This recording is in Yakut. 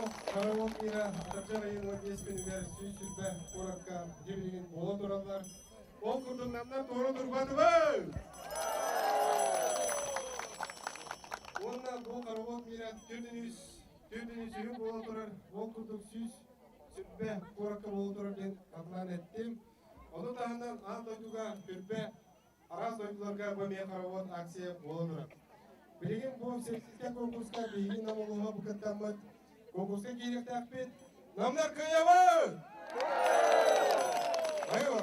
Хоровод мира атырдьах ыйын 15 күнүгэр 120 куоракка дьибилигин буола тураллар. Ол курдук намнар туора турбатыбыт! Уонна бу Хоровод мира 403 үһү буола турар, ол курдук 120 куоракка буола турар диэн хатылаан эттим. Ону таһынан аан дойдуга түрбэ араас дойдуларга бу эмиэ хоровод акция буола турар. Билигин бу сельскэй конкурска биһиги Нам улууһа бу кыттаммыт конкурска киириэхтээхпит. Намнар кыайабыт! Айва!